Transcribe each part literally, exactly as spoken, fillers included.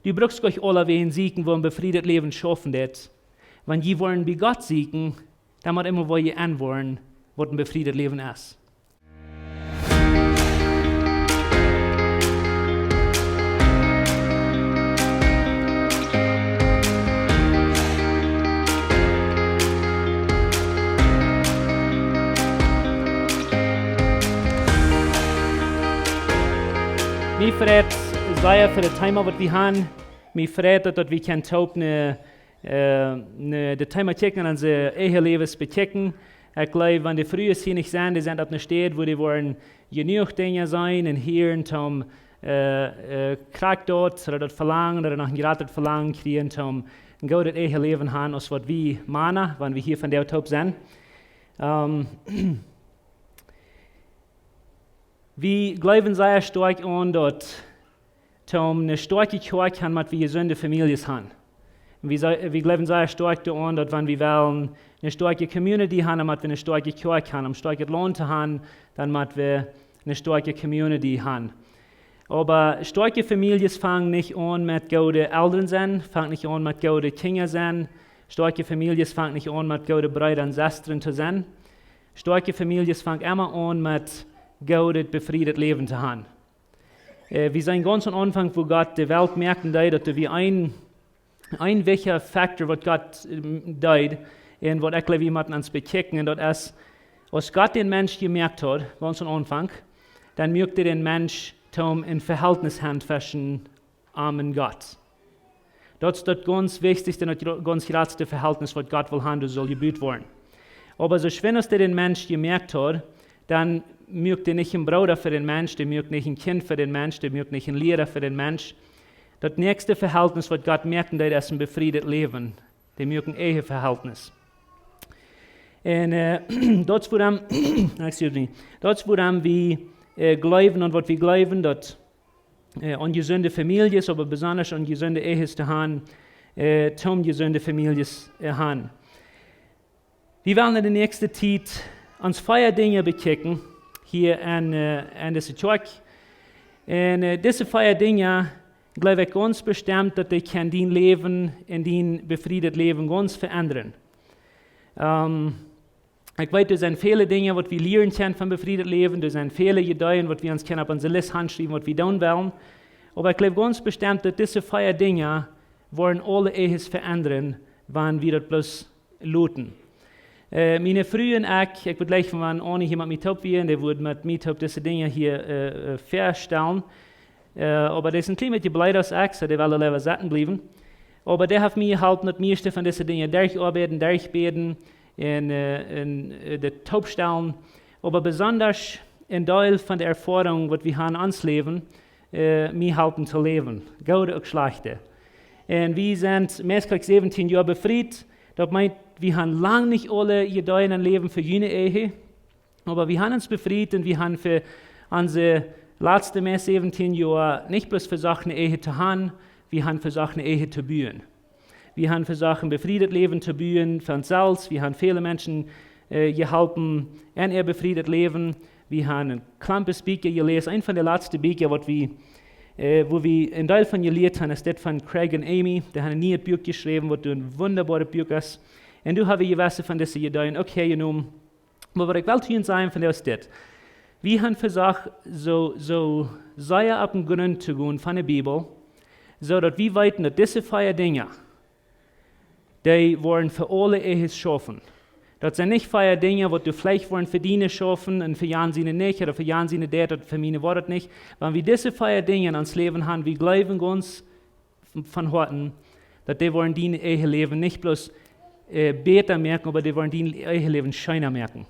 Du brukst goanich aulawäajen sieekjen, woo een befriedet Läwen schaufen deit. Wan jie woaren bie Gott sieekjen, dan mott emma woa jie enwoaren, waut een befriedet Läwen es. Mie freit sea fa daut Thema, waut wie haben. Mie freit daut, daut wie kjennen toop ne, äh, ne, daut Thema kjikjen un onse Eheläwes bekjikjen. Ekj jleew, wan de Frues hia nich sent, dee sent opp ne Städ, wua dee woaren jenuach Dinja seenen un hieren toom, äh, äh, krakjt daut, ooda daut Velangen, ooda noch een jratret Velangen kjrieen toom een goodet Eheläwen haben, aus waut wie Mana, wan wie hia vondoag toop sent. Ähm, wie jleewen sea stoakj aun daut toom ne stoakje Kjoakj haben, mott wie jesunde Famieljes haben. Un wie, wie jleewen sea stoakj doaraun, daut wan wie wellen ne stoakje Community haben, dan mott wie ne stoakje Kjoakj haben. Om stoakjet Launt to haben, dan mott wie ne stoakje Community haben. Oba stoakje Famieljes fangen nich aun met goode Elren sennen, fangen nich aun met goode Kjinja sennen. Stoakje Famieljes fangen nich aun met goode Breeda un Sestren to sennen. Stoakje Famieljes fangen emma aun met goodet, befriedet Läwen to haben. Äh, wie sent gaunz aum Aunfank, wua Gott de Welt moaken deed, daut doa wia een, een wichtja Faktor, waut Gott, ähm, deed, un waut ekj jleew, wie motten ons bekjikjen, un daut es, aus Gott dän Mensch jemoakt haud, gaunz aum Aunfank, dan muak hee dän Mensch toom een Vehältnis haben tweschen am un Gott. Daut es daut gaunz wichtichste un daut gro-, gaunz jratste Vehältnis, waut Gott well haben, daut saul jebut woaren. Oba soo schwind aus hee dän Mensch jemoakt haud, dan muak hee nich een Brooda fa dän Mensch, dee muak nich een Kjint fa dän Mensch, dee muak nich een Liera fa dän Mensch. Daut näakjste Vehältnis, waut Gott moaken deed, es een befriedet Läwen. Dee muak een Ehe-Vehältnis. Un, äh, daut es wuarom, excuse me, daut es wuarom wie, äh, jleewen aun waut wie jleewen, daut äh, aun jesunde Famieljes, oba besonda aun jesunde Ehes to haben, äh, toom jesunde Famieljes, äh, haben. Wie wellen en de näakjste Tiet ons vea Dinja bekjikjen, hia aun, äh, aun dise Kjoakj. Un, äh, dise vea Dinja, jleew ekj gaunz bestemt, daut dee kjennen dien Läwen un dien befriedet Läwen gaunz veendren. Ähm, Ekj weet, doa sent väle Dinja, waut wie lieren kjennen von befriedet Läwen. Doa sent väle Ideeen, waut wie ons kjennen opp onse List hanschriewen, waut wie doonen wellen. Oba ekj jleew gaunz bestemt, daut dise vea Dinja woaren aule Ehes veendren, wan wie daut bloos loten. Äh, miene Fru un ekj, ekj wudd jlikj, wan Annie hia met mie toop wia, un dee wudd met mie toop dise Dinja hia, äh, äh, väastalen. Äh, oba dee es een kjlien bät bleeda aus ekj, soo dee well leewa sitten bliewen. Oba dee haft mie jeholpen, daut mieeschte von dise Dinja derchtoarbeiden, derchbäden un, äh, un, äh, de toopstalen. Oba besonda een Deel von de Erfoarunk, waut wie haben en ons Läwen, äh, mie halpen to läwen. Goode uk schlajchte. Un wie sent meist krakjt säwentieen Joa befriet. Daut meent, wie haben lang nich aule Ideeen em Läwen fa june Ehe. Oba wie haben ons befriet un wie haben fa onse latste mea säwentieen Joa nich bloos vesocht ne Ehe to haben, wie haben vesocht ne Ehe to buen. Wie haben vesocht een befriedet Läwen to buen fa ons selfst. Wie haben väle Menschen, äh, jeholpen en äa befriedet Läwen. Wie haben een klamp Bieekja jeläst. Eent von de latste Bieekja, waut wie, äh, wua wie een Deel von jelieet haben, es dit von Craig un Amy. Dee haben een nieet Buak jeschräwen, waut een wundaboaret Buak es. Un doa hab wie jewesse von dise Ideeen uk häajenomen. Oba waut ekj well to junt sajen von dee es dit. Wie haben vesocht, soo, soo sea opp dän Grunt to gonen von de Bibel, soo daut wie weeten, daut dise vea Dinja, dee woaren fa aule Ehes schaufen. Daut sent nich vea Dinja, waut du veleicht woaren fa diene schaufen un fa Jan siene nich, ooda fa Jan siene deit, ooda fa miene woat daut nich. Wan wie dise vea Dinja en ons Läwen haben, wie jleewen gaunz von Hoaten, daut dee woaren dien Eheläwen nich bloos, äh, bäta moaken, oba dee woaren dien Eheläwen scheena moaken.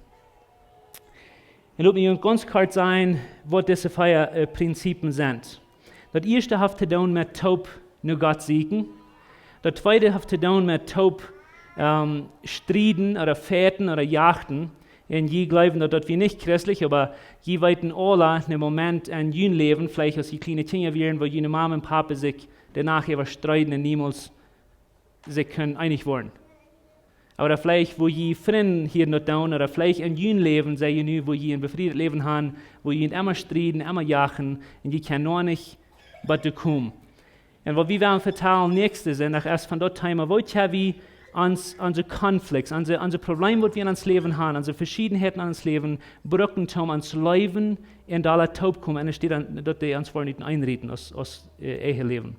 Un lot mie gaunz kort sajen, waut dise vea, äh, Prinzipien sent. Daut ieeschte haft to doonen met toop no Gott sieekjen. Daut tweede haft to doonen met toop, ähm, strieden ooda fechten ooda jachten. Un jie jleewen, daut, daut wia nich christlich, oba jie weeten aula, een Moment en jun Läwen, veleicht aus jie kjliene Kjinja wieren, wua june Mama un Papa sikj doano äwa streeden un niemols sikj kunnen eenich woaren. Ooda veleicht, wua jie Frind hia noch doonen, ooda veleicht en jun Läwen, saj jie nu, wua jie een befriedet Läwen haben, wua jie emma strieden, emma jachen, un jie kjennen noch nich bat doa komen. Un waut wie woaren vetalen näakjsten Sindach es von daut Thema, woo kjenn wie ons, onse Konflikte, onse, onse Probleme, waut wie en ons Läwen haben, onse Veschiedenheiten en ons Läwen, brucken toom ons Läwen en dolla toopkomen, enne Städ daut dee ons woaren uteenrieten aus, aus, äh, eejnet Läwen.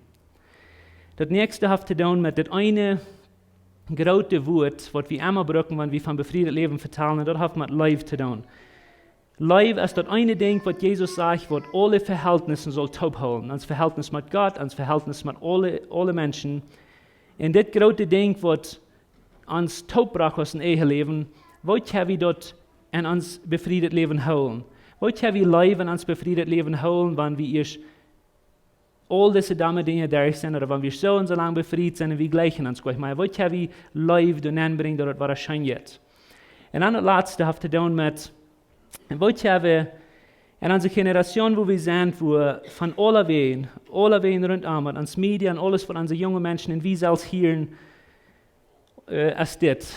Daut näakjste haft to doonen met daut eene groote Wuat, waut wie emma brucken, wan wie von befrieet Läwen vetalen, un daut haft met Leew to doonen. Leew es daut eene Dinkj, waut Jesus sajcht, waut aule Vehältnisse saul toophoolen. Ons Vehältnis met Gott, ons Vehältnis met aule, aule Menschen. Un dit groote Dinkj, waut ons toopbrocht aus en eejnet Läwen, woo kjenn wie daut en ons befrieet Läwen hoolen? Woo kjenn wie Leew en ons befrieet Läwen hoolen, wan wie ieescht aul dise domme Dinja derch sent, ooda wan wie soo un soo lang befriet sent un wie jlikjen ons nich mea? Woo kjenn wie Leew doa nenbrinjen, daut et wada scheen jeit? Un dan daut latste haft to doonen met, woo kjenn wie en onse Generation, wua wie sent, wua von aulewäajen, aulewäajen runtom, met ons Media un aules, waut onse junge Menschen un wie selfst hieren, äh, es dit.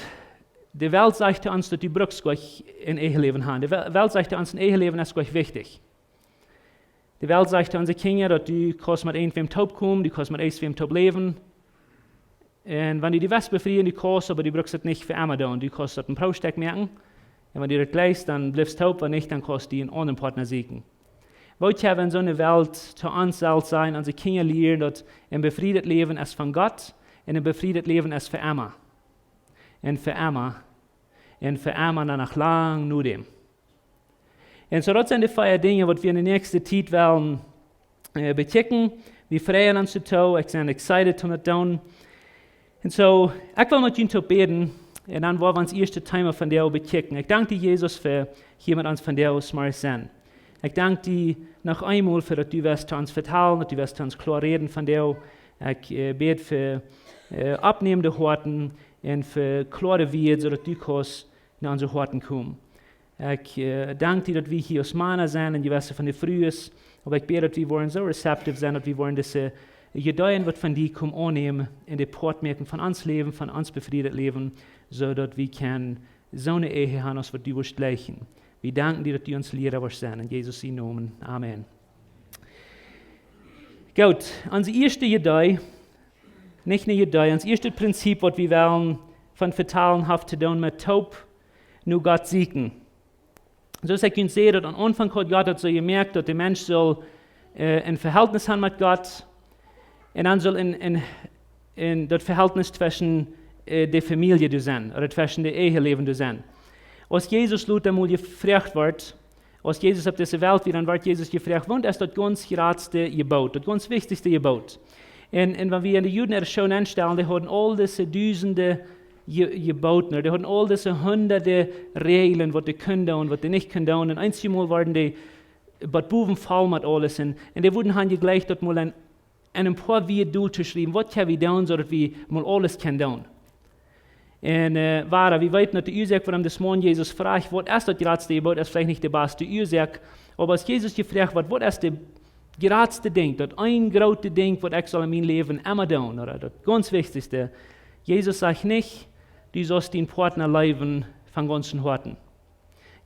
De Welt sajcht to ons, daut du bruckst nich en eejnet Läwen haben. De Wel-, Welt sajcht to ons, en eejnet Läwen es nich wichtich. De Welt sajcht to onse Kjinja, daut du kaust met irjentwäm toopkomen, du kaust met irjentwäm toop läwen. Un wan du die west befrieen, du kaust, oba du bruckst et nich fa emma doonen. Du kaust daut een Proowstekj moaken. Un wan du daut jlikjst, dan blifst toop, wan nich, dan kaust du een aundren Partner sieekjen. Woo kjenn wie en soone Welt to ons selfst sennen, onse Kjinja lieren, daut en befrieet Läwen es von Gott, un en befrieet Läwen es fa emma. Un fa emma. Un fa emma, dan noch lang no däm. Un soo, daut sent de vea Dinja, waut wie en de näakjste Tiet woaren, äh, bekjikjen. Wie freien ons doatoo. Ekj sie excited om daut to doonen. Un soo, ekj well met junt toop bäden. Un dan woa wie ons ieeschtet Thema vondoag bekjikjen. Ekj dank die, Jesus, fa hia met ons vondoag zemorjes sennen. Ekj dank die noch eemol fa daut du west to ons vetalen, daut du west to ons kloa räden vondoag. Ekj, äh, bäd fa, äh, oppnämende Hoaten un fa kloare Wieed, soo daut du kaust no onse Hoaten komen. Ekj, äh, dank die, daut wie hia aus Mana sent un jewesse von de Frues. Oba ekj bäd, daut wie woaren soo receptive sennen, daut wie woaren dise Ideeen, waut von die komen, aunnämen un dee Poat moaken von ons Läwen, von ons befrieet Läwen, soo daut wie kjennen soone Ehe haben, aus waut du wurscht jlikjen. Wie danken die, daut du ons Liera wurscht sennen. En Jesus sienen Nomen. Amen. Goot, onse ieeschte Idee, nich eene Idee, ons ieeschtet Prinzip, waut wie woaren von vetalen, haft to doonen met toop no Gott sieekjen. Soo aus ekj junt säd, daut aum Aunfank haud Gott daut soo jemoakt, daut de Mensch saul, äh, een Vehältnis haben met Gott. Un dan saul een, een, een daut Vehältnis tweschen, äh, de Famielje doa sennen, ooda tweschen daut eejnet Läwen doa sennen. Aus Jesus lota mol jefroacht wort, aus Jesus opp dise Welt wia, dan wort Jesus jefroacht, waut es daut gaunz jratste Jeboot, daut gaunz wichtichste Jeboot? Un, un wan wie en de Juden äare School aunstalen, dee hauden aul dise dusende Je-, Jebooten, dee hauden aul dise hundade Räajlen, waut dee kunnen doonen, waut dee nich kunnen doonen. Un eenjemol worden dee bat bowen voll met aules. Un, un dee wudden han jejlikjt, daut mol en, en een poa Wieed dol to schriewen, waut kjenn wie doonen, soo daut wie mol aules kjennen doonen. Un, äh, wada, wie weeten, daut de Uasoak, wuarom dis Maun Jesus fruach, waut es daut jratste Jeboot, es veleicht nich de baste Uasoak. Oba aus Jesus jefroacht wort, waut es daut jratste Dinkj, daut eene groote Dinkj, waut ekj saul en mien Läwen emma doonen, ooda daut gaunz wichtichste? Jesus sajcht nich, du saust dienen Partner leewen von gaunzem Hoaten.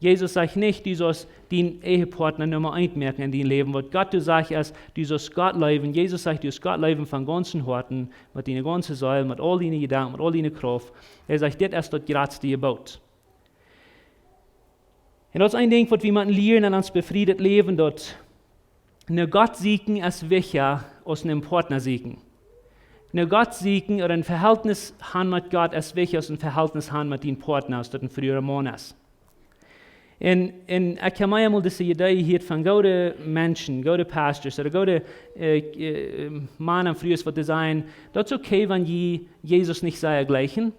Jesus sajcht nich, du saust dienen Ehepartner Numma eent moaken en dien Läwen. Waut Gott doa sajcht es, du saust Gott leewen. Jesus sajcht, du saust Gott leewen von gaunzem Hoaten, met diene gaunze Seel, met aul diene Jedanken, met aul diene Krauft. Hee sajcht, dit es daut jratste Jeboot. Un daut es een Dinkj, waut wie motten lieren en ons befrieet Läwen, daut no Gott sieekjen es wichtja aus no een Partner sieekjen. No Gott sieekjen ooda een Vehältnis han met Gott es wichtja aus een Vehältnis han met dien Partner, aus daut een Fru ooda Maun es. Un, un ekj hab mie eemol dise Idee jehieet von goode Menschen, goode Pastors, ooda goode, äh, äh, Mana un Frues, waut dee sajen, daut es okay, wan jie Jesus nich sea jlikjen.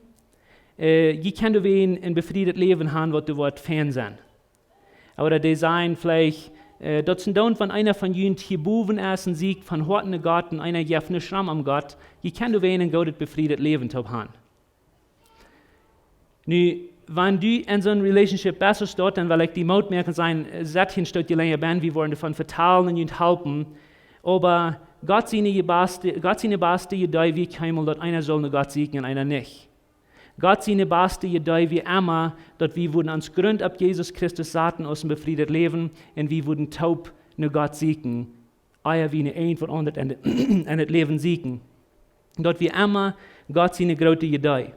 Äh, jie kjennen doawäajen een befrieet Läwen han, waut doa woat fein sennen. Ooda dee sajen veleicht, äh, daut es dan, wan eena von junt hia bowen es un sieekjt von Hoaten no Gott un eena jeft ne Schram aun Gott, jie kjennen doawäajen een goodet befrieet Läwen toop han. Nu, wan du en soon Relationship best, dan well ekj die Moot moaken, sajen, äh, sett hia een Stootje lenja benne, wie woaren doavon vetalen un junt halpen. Oba Gott siene baste, Gott siene baste Idee wia kjeenmol, daut eena saul no Gott sieekjen un eena nich. Gott siene baste Idee wia emma, daut wie wudden ons Grunt opp Jesus Christus saten aus een befrieet Läwen un wie wudden toop no Gott sieekjen. ea wie irjentwaut aundret en, en daut Läwen sieekjen. Daut wia emma Gott siene groote Idee.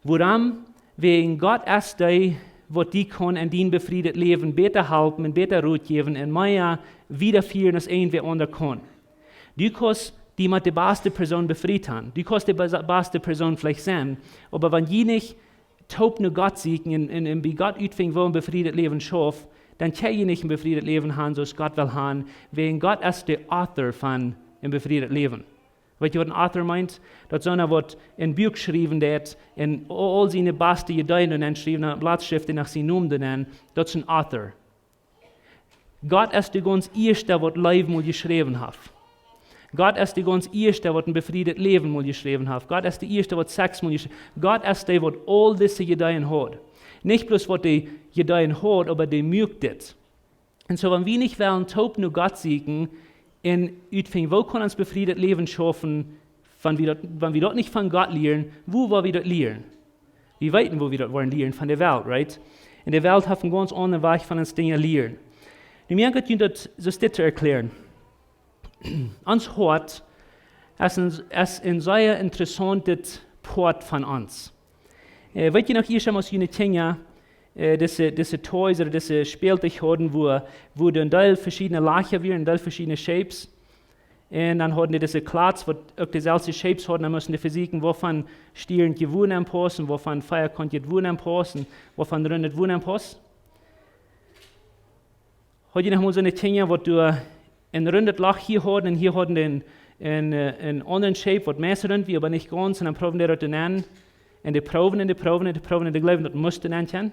Wuarom? Wäajen Gott es dee, waut die kaun en dien befriedet Läwen bäta halpen un bäta Rot jäwen un mea wieda fieren aus irjentwäa aundra kaun. Du kaust die met de baste Persoon befriet haben. Du kaust de bas-, baste Persoon veleicht sennen. Oba wan jie nich toop no Gott sieekjen un, un, un bie Gott utfinjen, woo een befriedet Läwen schauft, dan kjenn jie nich een befriedet Läwen haben, soo aus Gott well haben, wäajen Gott es de Author von een befriedet Läwen. Weetst du, waut een Author meent? Daut es eena, waut een Buak schriewen deed un aul siene baste Ideen doa nenn schriewen, dan Blatt schrift un no sienen Nomen doa nenn. Daut es een Author. Gott es de gaunz ieeschta, waut Leew mol jeschräwen haft. Gott es de gaunz ieeschta, waut een befriedet Läwen mol jeschräwen haft. Gott es de ieeschta, waut Sex mol jeschräwen haft. Gott es dee, waut aul dise Ideen haud. Nich bloos waut dee Ideen haud, oba dee muak dit. Un soo, wan wie nich wellen toop no Gott sieekjen un utfinjen, woo kaun ons befriedet Läwen schaufen, wan wie daut, wan wie daut nich von Gott lieren, woo woa wie daut lieren? Wie weeten, woo wie daut woaren lieren, von de Welt, right? Un de Welt haft een gaunz aundren Wajch von ons Dinja lieren. Nu, mie jeit daut soo, dit to erkjlären. Ons Hoat es een, es een sea interessauntet Poat von ons. Äh, weetst du noch, ieescht aus june Kjinja, äh, dise, dise Toys ooda dise Spältich hauden, wua, wua doa een Deel veschiedne Lajcha wieren, een Deel veschiedne Shapes. Un dan hauden dee dise Kjlatz, waut uk deeselwje Shapes hauden, dan musten dee vesieekjen, wua von Stieren jie wudden enpaussen, wua von Veakaunt jie wudden enpaussen, wua von Rundet wudden enpaussen. Haud jie noch mol soone Kjinja, waut doa een rundet Loch hia hauden un hia hauden dee een, een, äh, een aundren Shape, waut mea runt wia, oba nich gaunz, un dan proowen dee daut to nämen. Un dee proowen un dee proowen un dee proowen un dee jleewen, daut must to nämen kjennen.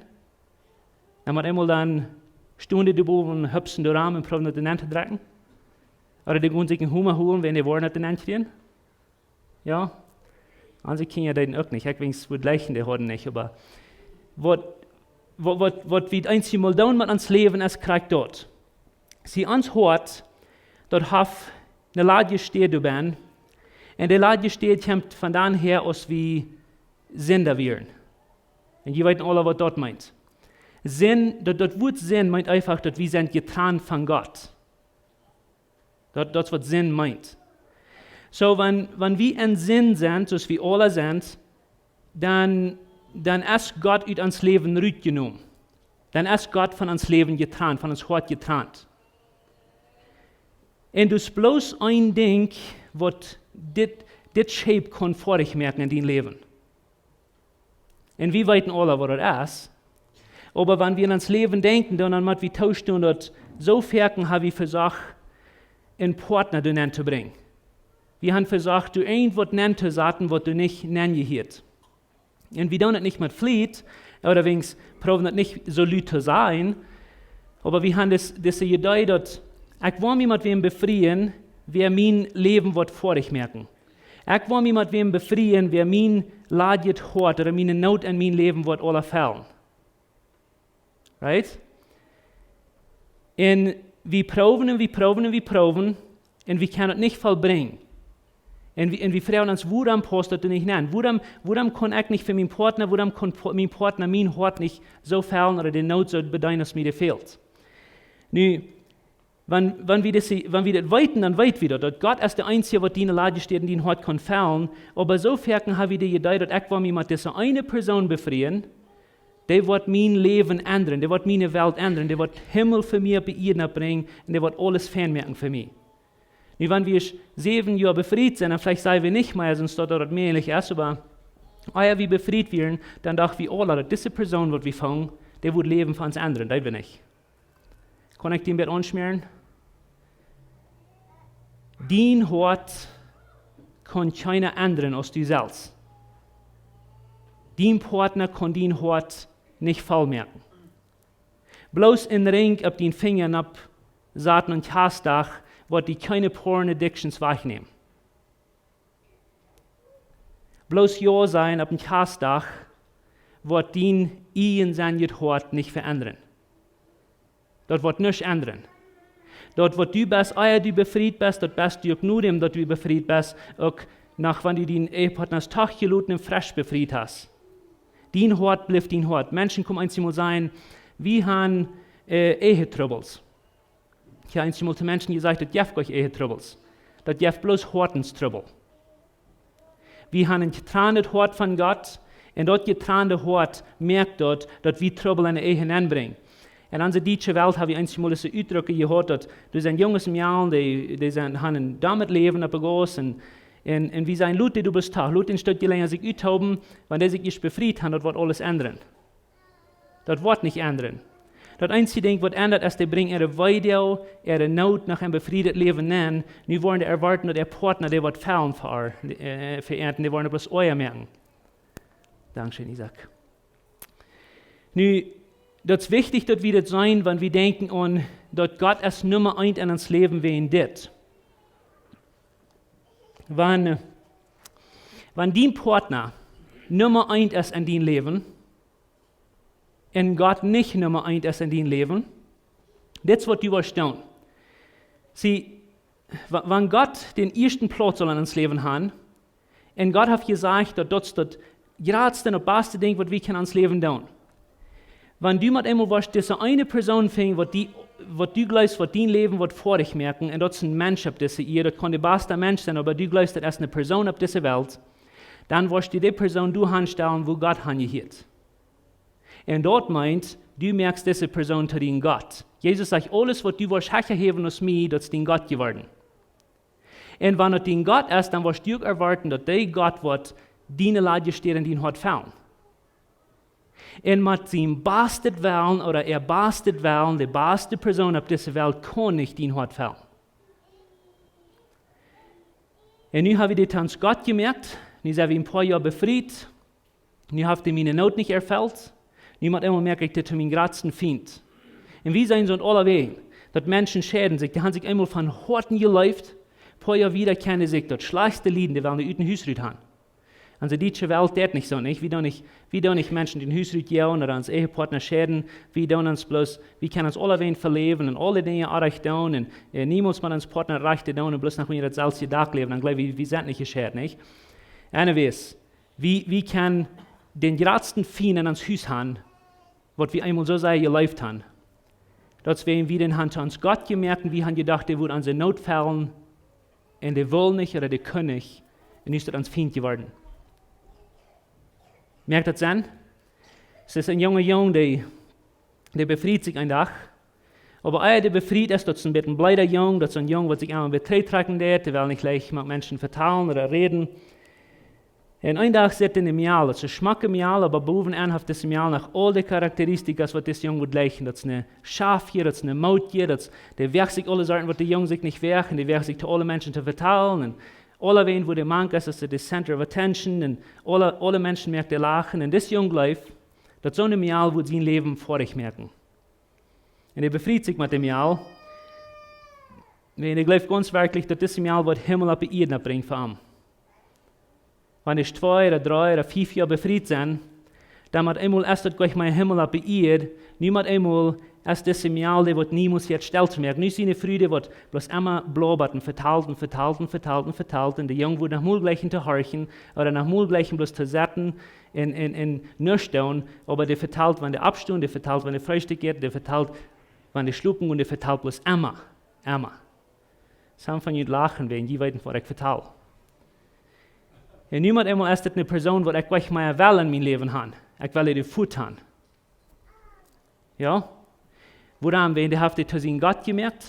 Un met eemol dan stunden dee doa bowen, hupsen doa rom un proowen daut to nämen to drekjen. Ooda dee gonen sikj een Homa holen, wan dee woaren daut to nämen kjrieen. Jo? Onse Kjinja deeden uk nich. Ekj weens, wudd jleichen, dee hauden nich, oba waut, waut, waut, waut wie eenjemol doonen met ons Läwen es krakjt daut. See, ons Hoat, daut haft eene ladje Städ doabennen. Un dee ladje Städ kjemt von doa häa, aus wie Sinda wieren. Un jie weeten aula, waut daut meent. Sind, daut, daut Wuat Sind meent eefach, daut wie sent jetrant von Gott. Daut, daut es, waut Sind meent. Soo, wan, wan wie en Sind sent, soo aus wie aula sent, dan, dan es Gott ut ons Läwen rutjenomen. Dan es Gott von ons Läwen jetrant, von ons Hoat jetrant. Un daut es bloos een Dinkj, waut dit, dit Shape kaun foadich moaken en dien Läwen. Un wie weeten aula, waut daut es. Oba wan wie aun ons Läwen denkjen, dan, dan mott wie toostonen, daut soo foaken ha wie vesocht, een Partner doa nenn to brinjen. Wie haben vesocht, doa irjentwaut nenn to saten, waut doa nich nenn jehieet. Un wie doonen daut nich met Fliet, ooda weens proowen daut nich soo lud to sajen, oba wie haben dis, dise Idee, daut ekj well mie met wäm befrieen, wäa mien Läwen woat foadich moaken. Ekj well mie met wäm befrieen, wäa mien ladjet Hoat ooda miene Noot en mien Läwen woat aula fellen. Right? Un wie proowen un wie proowen un wie proowen, un wie kjennen daut nich vollbrinjen. Un wie, un wie froagen ons, wuarom pausst daut doa nich nenn? Wuarom, wuarom kaun ekj nich fa mienen Partner, wuarom kaun Pa-, mien Partner mien Hoat nich soo fellen ooda de Noot soo bedeenen, aus mie dee fält? Nu, wan, wan wie daut, wan wie daut weeten, dan weet wie daut, daut Gott es de eensje, waut diene ladje Städ en dien Hoat kaun fellen. Oba soo foaken ha wie de Idee, daut ekj well mie met dise eene Persoon befrieen, dee woat mien Läwen endren, dee woat miene Welt endren, dee woat Himmel fa mie opp de Ieed brinjen un dee woat aules fein moaken fa mie. Nu, wan wie säwen Joa befriet sent, dan veleicht sent wie nich mea, soo aus daut, daut mäajlich es, oba ea wie befriet wieren, dan docht wie, oh, daut dise Persoon, waut wie fungen, dee woat Läwen fa ons endren, dee wie nich. Kaun ekj dän bät aunschmäaren? Dien Hoat kaun kjeena endren aus du selfst. Dien Partner kaun dien Hoat nich voll moaken. Bloos een Ring opp dien Finja nopp saten un Kjastdach woat die kjeene porn addictions wajchnämen. Bloos Jo sajen opp een Kjastdach woat dien ieejnet Hoat nich veendren. Daut woat nuscht endren. Daut waut du best, ea du befriet best, daut best du uk no däm, daut du befriet best, uk noch wan du dien Ehepartner toojeloten un fresch befriet hast. Dien Hoat blift dien Hoat. Menschen komen eemol sajen, wie haben, äh, Ehetrubbels. Ekj hab eensjemol to Menschen jesajcht, daut jeft goanich Ehetrubbels. Daut jeft bloos Hoatenstrubbel. Wie haben een jetrenntet Hoat von Gott, un daut jetrennte Hoat moakt daut, daut wie Trubbel enne Ehe nenbrinjen. En onse dietsche Welt hab wie eensjemol dise Utdruck jeheat, daut doa sent Junges un Mejalen, dee, dee sent, haben een doamet Läwen oppjewossen, un, un, un wie sajen: "Lot dee, du best doa, lot dän een Stootje lenja sikj uttoben, wan dee sikj ieescht befriet haben, daut woat aules endren." Daut woat nich endren. Daut eensje Dinkj, waut endat, es, dee brinjen äare Weedoag, äare Noot noch een befriedet Läwen nen. Nu woaren dee erwoaten, daut äa Partner, dee woat fälen fa äa, äh, fa äa, un dee woaren bloos Oaja moaken. Dankscheen, Isaak. Nu, daut es wichtich, daut wie daut seenen, wan wie denkjen aun, daut Gott es Numma eent en ons Läwen wäajen dit. Wan, äh, wan dien Partner Numma eent es en dien Läwen, un Gott nich Numma eent es en dien Läwen, dit es waut du woascht doonen. See, wa-, wan Gott dän ieeschten Plauz saul en ons Läwen haben, un Gott haft jesajcht, daut daut es daut jratste un daut baste Dinkj, waut wie kjennen en ons Läwen doonen. Wan du met eemol woascht dise eene Persoon finjen, waut die, waut du jleefst, waut dien Läwen woat foadich moaken, un daut es een Mensch opp dise Ieed, daut kaun de baste Mensch sennen, oba du jleefst, daut es eene Persoon opp dise Welt, dan woascht du dee Persoon doa hanstalen, wua Gott hanjehieet. Un daut meent, du moakst dise Persoon to dien Gott. Jesus sajcht: "Aules, waut du woascht hecha häwen aus mie, daut es dien Gott jeworden." Un wan daut dien Gott es, dan woascht du uk erwoaten, daut dee Gott woat diene ladje Städ en dien Hoat fellen. Un met sien bastet Wellen ooda äa bastet Wellen, de baste Persoon opp dise Welt, kaun nich dien Hoat fellen. Un nu hab wie dit aun Gott jemoakt, nu sent wie een poa Joa befriet, nu haft hee miene Noot nich erfelt, nu met eemol moak ekj dit to mienen jratsten Fient. Un wie seenen soo aulawäajen, daut Menschen scheiden sikj, dee haben sikj eemol von Hoaten jeleeft, poa Joa wieda kjennen dee sikj daut schlajchtste lieden, dee wellen dee ut dän Hus rut haben. Onse dietsche Welt deit nich soo, nich? Wie doonen nich, wie doonen nich Menschen ut dän Hus rut joagen ooda onse Ehepartner scheiden. Wie doonen ons bloos, wie kjennen ons aulawäajen veläwen un aule Dinja rajcht doonen un, äh, niemols met onsen Partner rajcht doonen un bloos noch mea daut selwje Dak läwen, dan jleew wie, wie sent nich jescheiden, nich? Anyways, wie, wie kjennen dän jratsten Fient en ons Hus haben, waut wie eemol soo sea jeleeft haben. Daut es, wan wie dän haben to ons Gott jemoakt un wie haben jedocht, dee wudd onse Noot fellen, un dee wull nich ooda dee kunn nich, un nu es daut ons Fient jeworden. Moakt daut Senn? Daut es een junga Jung, dee, dee befriet sikj een Dach. Oba ea dee befriet es, daut es een bät een bleeda Jung, daut es een Jung, waut sikj emma bät trigjtrakjen deit, dee well nich leicht met Menschen vetalen ooda räden. Un een Dach sitt hee en een Mejal, daut es een schmocka Mejal, oba bowen aun haft dis Mejal noch aul de Charakteristika, waut dis Jung wudd jleichen. Daut es een Schafkjia, daut es een Mootje, daut es, dee woagt sikj aule Sachen, waut de Jung sikj nich woagt, un dee woagt sikj to aule Menschen to vetalen, un aulawäajen, wua dee mank es, es hee de center of attention, un aule, aule Menschen moakt dee lachen, un dis Jung jleeft, daut soon Mejal wudd sien Läwen foadich moaken. Un hee befriet sikj met däm Mejal. Nä, un ekj jleew gaunz werkjlich, daut dis Mejal woat Himmel opp de Ieed brinjen fa am. Wan dee twee ooda dree ooda fief Joa befriet sent, dan met eemol es daut goanich mea Himmel opp de Ieed, nu met eemol es dis Mejal, dee woat niemols jeit stell to moaken. Nu es siene Fru, dee woat bloos emma blabbren, vetalen, vetalen, vetalen, vetalen, un de Jung woat noch mol jleichen to horchen, ooda noch mol jleichen bloos to sitten un, un, un nuscht doonen, oba dee vetalt, wan dee oppstonen, dee vetalt, wan dee Freestikj jeit, dee vetalt, wan dee schlopen gonen, dee vetalt bloos emma, emma. Some von junt lachen, wan jie weeten, waut ekj vetal. Un nu met eemol es dit eene Persoon, waut ekj goanich mea well en mien Läwen haben. Ekj well dee fuat haben. Jo? Wuarom? Wan dee haft dee to sienen Gott jemoakt,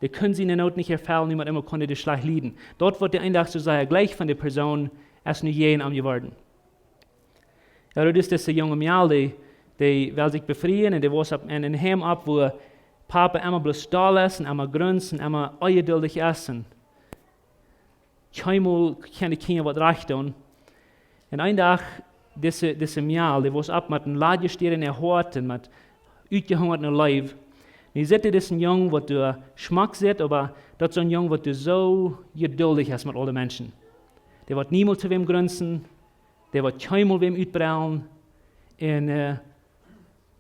dee kunn siene Noot nich erfellen, nu met eemol kunn dee dee schlajcht lieden. Daut, waut dee een Dach soo sea jleicht von de Persoon, es nu jäajen am jeworden. Jo, daut es dise junge Mejal, dee, dee well sikj befrieen un dee woss opp, en een Heim opp, wua Papa emma bloos doll es un emma grunzt un emma onjeduldich es un kjeenmol kjennen de Kjinja waut rajcht doonen. Un een Dach, dise, dise Mejal, dee woss opp met een ladje Städ en äa Hoat un met utjehungat no Leew. Nu sitt dee disen Jung, waut doa schmock sitt, oba daut es soon Jung, waut doa soo jeduldich es met aule Menschen. Dee woat niemols to wäm grunzen, dee woat kjeenmol wäm utbrellen. Un, äh,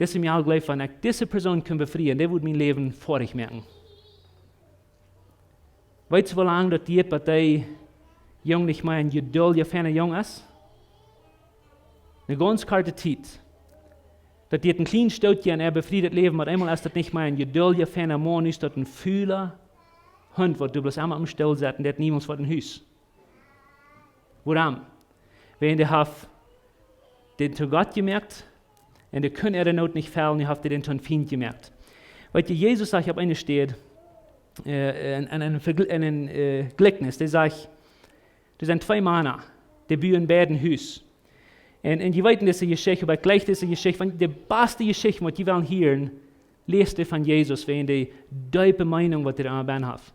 dise Mejal jleeft, wan ekj dise Persoon kunn befrieen, dee wudd mien Läwen foadich moaken. Weetst du, woo lang daut diat, bat dee Jung nich mea een jeduldja, feina Jung es? Eene gaunz korte Tiet. Daut deit een kjlien Stootje en äa befriedet Läwen, oba eemol es daut nich mea een jeduldja, feina Maun, nu es daut een fula Hunt, waut du bloos emma aum Stool sett un deit niemols waut em Hus. Wuarom? Wäajen dee haft dän to Gott jemoakt un dee kunn äare Noot nich fellen, dee haft dän to een Fient jemoakt. Weetst, Jesus sajcht opp eene Städ, äh, en, en, en, Vejl- en een äh, Jlikjnis, dee sajcht, doa sent twee Mana, dee buen beid een Hus. Un, un jie weeten dise Jeschicht, oba jlikj dise Jeschicht, von de baste Jeschicht, waut jie wellen hieren, läst dee von Jesus, wäajen de deepe Meenunk, waut hee aun bennen haft.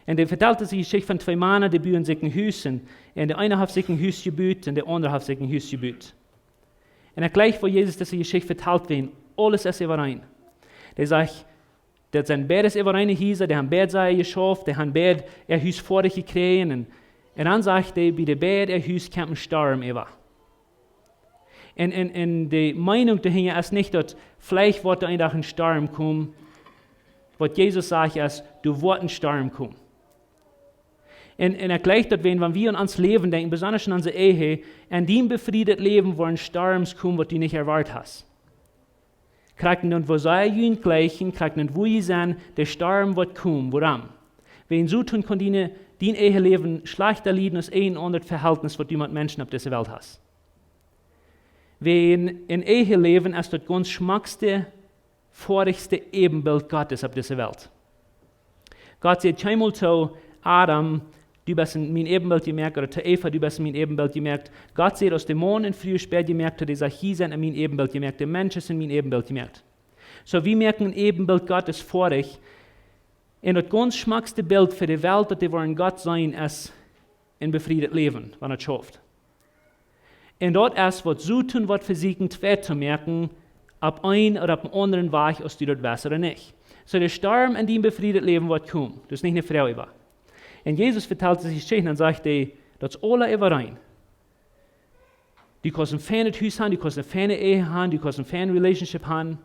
Un dee vetalt dise Jeschicht von twee Mana, dee buen sikj een Hus, un, un de eene haft sikj een Hus jebut, un de aundre haft sikj een Hus jebut. Un ekj jlikj, woo Jesus dise Jeschicht vetalt, wäajen aules es äwareen. Dee sajcht, daut sent beides äwareene Hiesa, dee haben beid sea jeschauft, dee haben beid äa Hus foadich jekjräajen. Un, un dan sajcht hee, bie de beid äa Hus kjemt een Storm äwa. Un, un, un de Meenunk doahinja es nich, daut veleicht woat doa een Dach een Storm komen. Waut Jesus sajcht es, doa woat een Storm komen. Un, un ekj jlikj daut, wan, wan wie aun ons Läwen denkjen, besonda en onse Ehe, en dien befriedet Läwen woaren Storms komen, waut du nich erwoat hast. Krakjt dan, woo see junt jlikjen, krakjt dan, woo jie sent, de Storm woat komen. Wuarom? Wäajen Soton kaun diene, dien Eheläwen schlajchta lieden aus een aundret Vehältnis, waut du met Menschen opp dise Welt hast. Wäajen een Eheläwen es daut gaunz schmockste, foadichste Äbenbilt Gottes opp dise Welt. Gott säd kjeenmol to Adam, du best en mien Äbenbilt jemoakt, ooda to Eva, du best en mien Äbenbilt jemoakt. Gott säd, aus de Maun un Fru jemoakt haud, dee sajcht, jie sent en mien Äbenbilt jemoakt, de Mensch es en mien Äbenbilt jemoakt. Soo, wie moaken een Äbenbilt Gottes foadich. Un daut gaunz schmockste Bilt fa de Welt, daut dee woaren Gott seenen, es een befriedet Läwen, wan et schauft. Un daut es, waut Soton woat vesieekjen, twee to moaken, opp een ooda opp een aundren Wajch, aus du daut west ooda nich. Soo, de Storm en dien befriedet Läwen woat komen. Daut es nich eene Froag äwa. Un Jesus vetalt dise Jeschicht un sajcht, dee, daut es aules äwareen. Du kaust een feinet Hus haben, du kaust eene feine Ehe haben, du kaust eene feine Relationship haben.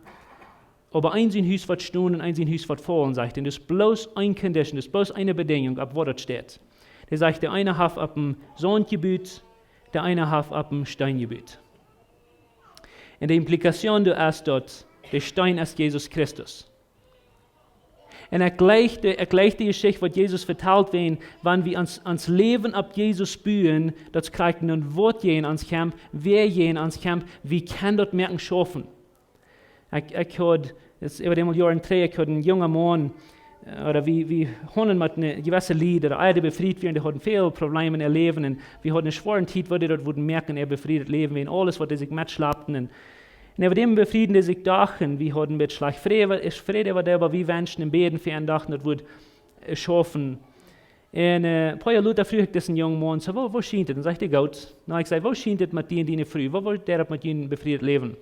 Oba eent sien Hus woat stonen un eent sien Hus woat faulen, sajcht hee. Un daut es bloos eene Condition, daut es bloos eene Bedingung, opp waut daut steit. Dee sajcht, de eene haft opp dän Saunt jebut, de eene haft opp dän Steen jebut. Un de Implikation doa es, daut de Steen es Jesus Christus. Un ekj jlikj de, ekj jlikj de Jeschicht, waut Jesus vetalt, wan, wan wie ons, ons Läwen opp Jesus buen, daut krakjt dan, waut jäajen ons kjemt, wäa jäajen ons kjemt, wie kjennen daut moaken schaufen. Ekj, ekj haud, daut es äwa eemol Joaren trigj, ekj haud een junga Maun, äh, ooda wie, wie hauden met een jewesse Lied, ooda ea dee befriet wieren, dee hauden väl Probleme en äa Läwen, un wie hauden eene schwoare Tiet, woo dee daut wudden moaken en äa befriedet Läwen, wäajen aules, waut dee sikj metschlappten, un, un äwa däm befrieden dee sikj doch, un wie hauden een bät schlajcht Fräd, es Fräd äwa dee, oba wie wenschten un bäden fa am, dochten, daut wudd, äh, schaufen. Un, äh, een poa Joa lota fruach ekj disen jungen Maun, soo, woo, woo schient et? Un sajcht hee, goot. Nu, ekj säd, woo schient et met die un diene Fru? Woo woat daut met jun befriedet Läwen?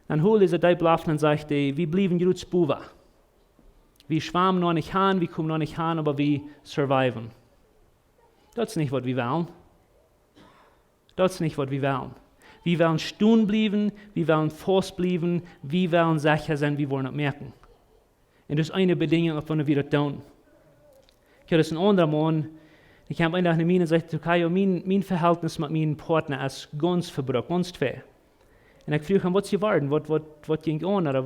Dan hold hee deep Loft un sajcht hee, wie bliewen jrods bowa. Wie schwamen noch nich aun, wie komen noch nich aun, oba wie surviven. Daut es nich, waut wie wellen. Daut es nich, waut wie wellen. Wie wellen stonen bliewen, wie wellen faust bliewen, wie wellen secha sennen, wie woaren daut moaken. Un daut es eene Bedingung, opp waut wie daut doonen. Ekj haud een aundra Maun, dee kjeem een Dach no mie un säd, Tokayo, mien, mien Vehältnis met mienen Partner es gaunz vebruaken, gaunz twei. Un ekj fruach am, waut es jeworden, waut, waut, waut jinkj aun, ooda,